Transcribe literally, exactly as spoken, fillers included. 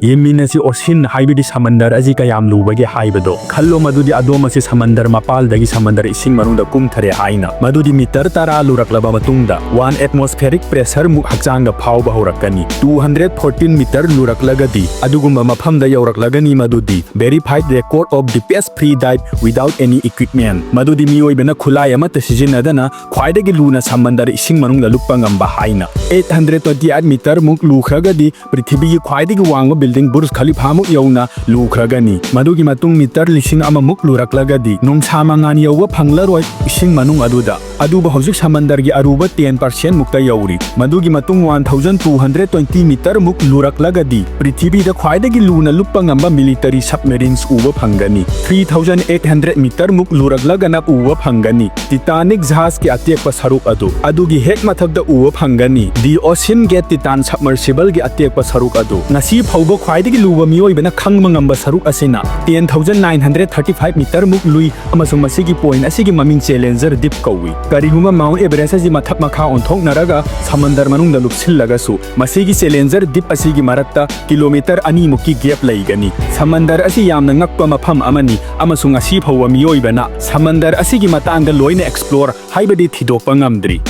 ꯌꯦꯡꯃꯤꯟꯅꯁꯤ, ocean ꯍꯥꯏꯕꯗꯤ ꯁꯃꯟꯗꯔ ꯑꯁꯤ ꯀꯌꯥꯝ ꯂꯨꯕꯒꯦ ꯍꯥꯏꯕꯗꯣ꯫ ꯈꯜꯂꯣ ꯃꯗꯨꯗꯤ ꯑꯗꯣꯝ ꯑꯁꯤ ꯁꯃꯟꯗꯔ ꯃꯄꯥꯜꯗꯒꯤ ꯁꯃꯟꯗꯔ ꯏꯁꯤꯡ ꯃꯅꯨꯡꯗ ꯀꯨꯝꯊꯔꯦ ꯍꯥꯏꯅ꯫ ꯃꯗꯨꯗꯤ ꯃꯤꯇꯔ ꯇꯔꯥ ꯂꯨꯔꯛꯂꯕ ꯃꯇꯨꯡꯗ, ꯋꯥꯟ ꯑꯦꯠꯃꯣꯁꯐꯦꯔꯤꯛ ꯄ꯭ꯔꯦꯁꯔ ꯃꯨꯛ ꯍꯛꯆꯥꯡꯗ ꯐꯥꯎꯕ ꯍꯧꯔꯛꯀꯅꯤ꯫ ꯇꯨ ꯍꯟꯗ꯭ꯔꯦꯠ ꯐꯣꯔꯇꯤꯟ ꯃꯤꯇꯔ ꯂꯨꯔꯛꯂꯒꯗꯤ ꯑꯗꯨꯒꯨꯝꯕ ꯃꯐꯝꯗ ꯌꯧꯔꯛꯂꯒꯅꯤ, ꯃꯗꯨꯗꯤ verified record of deepest free dive without any equipment, ꯃꯗꯨꯗꯤ ꯃꯤꯑꯣꯏꯕꯅ ꯈꯨꯠꯂꯥꯏ ꯑꯃꯠꯇ ꯁꯤꯖꯤꯟꯅꯗꯅ ꯈ꯭ꯋꯥꯏꯗꯒꯤ ꯂꯨꯅ ꯁꯃꯟꯗꯔ ꯏꯁꯤꯡ ꯃꯅꯨꯡꯗ ꯂꯨꯞꯄ ꯉꯝꯕ ꯍꯥꯏꯅ꯫ Eight hundred twenty eight metre ꯃꯨꯛ ꯂꯨꯈ꯭ꯔꯒꯗꯤ ꯄ꯭ꯔꯤꯊꯤꯕꯤꯒꯤ ꯈ꯭ꯋꯥꯏꯗꯒꯤ ꯋꯥꯡꯕ ꯕꯤꯜꯗꯤꯡ ꯕꯨꯔꯖ ꯈꯂꯤꯐꯥꯃꯨꯛ ꯌꯧꯅ ꯂꯨꯈ꯭ꯔꯒꯅꯤ꯫ ꯃꯗꯨꯒꯤ ꯃꯇꯨꯡ ꯃꯤꯇꯔ ꯂꯤꯁꯤꯡ ꯑꯃꯃꯨꯛ ꯂꯨꯔꯛꯂꯒꯗꯤ ꯅꯨꯡꯁꯥ ꯃꯉꯥꯜ ꯌꯧꯕ ꯐꯪꯂꯔꯣꯏ ꯏꯁꯤꯡ ꯃꯅꯨꯡ ꯑꯗꯨꯗ꯫ ꯑꯗꯨꯕꯨ ꯍꯧꯖꯤꯛ ꯁꯃꯟꯗꯔꯒꯤ ꯑꯔꯨꯕ ꯇꯦꯟ ꯄꯥꯔꯁꯦꯟ ꯃꯨꯛꯇ ꯌꯧꯔꯤ꯫ ꯃꯗꯨꯒꯤ ꯃꯇꯨꯡ one thousand two hundred twenty metre ꯃꯨꯛ ꯂꯨꯔꯛꯂꯒꯗꯤ ꯄ꯭ꯔꯤꯊꯤꯕꯤꯗ ꯈ꯭ꯋꯥꯏꯗꯒꯤ ꯂꯨꯅ ꯂꯨꯞꯄ ꯉꯝꯕ ꯃꯤꯂꯤꯇꯔꯤ ꯁꯕꯃꯦꯔꯤꯟꯁ ꯎꯕ ꯐꯪꯒꯅꯤ꯫ Three thousand eight hundred metre ꯃꯨꯛ ꯂꯨꯔꯛꯂꯒꯅ ꯎꯕ ꯐꯪꯒꯅꯤ ꯇꯤꯇꯥꯅꯤꯛ ꯖꯍꯥꯖꯀꯤ ꯑꯇꯦꯛꯄ ꯁꯔꯨꯛ ꯑꯗꯨ꯫ ꯑꯗꯨꯒꯤ ꯍꯦꯛ ꯃꯊꯛꯇ ꯎꯕ ꯐꯪꯒꯅꯤ The Ocean Gate Titan Submersible ꯒꯤ ꯑꯇꯦꯛꯄ ꯁꯔꯨꯛ ꯑꯗꯨ꯫ ꯉꯁꯤ ꯐꯥꯎꯕ ꯈ꯭ꯋꯥꯏꯗꯒꯤ ꯂꯨꯕ ꯃꯤꯑꯣꯏꯕꯅ ꯈꯪꯕ ꯉꯝꯕ ꯁꯔꯨꯛ ꯑꯁꯤꯅ ten thousand nine hundred thirty five metre ꯃꯨꯛ ꯂꯨꯏ, ꯑꯃꯁꯨꯡ ꯃꯁꯤꯒꯤ ꯄꯣꯏꯟꯠ ꯑꯁꯤꯒꯤ ꯃꯃꯤꯡ ꯆꯦꯂꯦꯟꯖꯔ ꯗꯤꯞ ꯀꯧꯏ꯫ ꯀꯔꯤꯒꯨꯝꯕ ꯃꯥꯎꯟꯠ ꯑꯦꯚꯔꯦꯁ ꯑꯁꯤ ꯃꯊꯛ ꯃꯈꯥ ꯑꯣꯟꯊꯣꯛꯅꯔꯒ ꯁꯃꯟꯗꯔ ꯃꯅꯨꯡꯗ ꯂꯨꯞꯁꯤꯜꯂꯒꯁꯨ, ꯃꯁꯤꯒꯤ ꯆꯦꯂꯦꯟꯖꯔ ꯗꯤꯞ ꯑꯁꯤꯒꯤ ꯃꯔꯛꯇ ꯀꯤꯂꯣꯃꯤꯇꯔ ꯑꯅꯤꯃꯨꯛꯀꯤ ꯒꯦꯞ ꯂꯩꯒꯅꯤ꯫ ꯁꯃꯟꯗꯔ ꯑꯁꯤ ꯌꯥꯝꯅ ꯉꯛꯄ ꯃꯐꯝ ꯑꯃꯅꯤ, ꯑꯃꯁꯨꯡ ꯉꯁꯤ ꯐꯥꯎꯕ ꯃꯤꯑꯣꯏꯕꯅ ꯁꯃꯟꯗꯔ ꯑꯁꯤꯒꯤ ꯃꯇꯥꯡꯗ ꯂꯣꯏꯅ ꯑꯦꯛꯁꯄ꯭ꯂꯣꯔ, ꯍꯥꯏꯕꯗꯤ ꯊꯤꯗꯣꯛꯄ ꯉꯝꯗ꯭ꯔꯤ꯫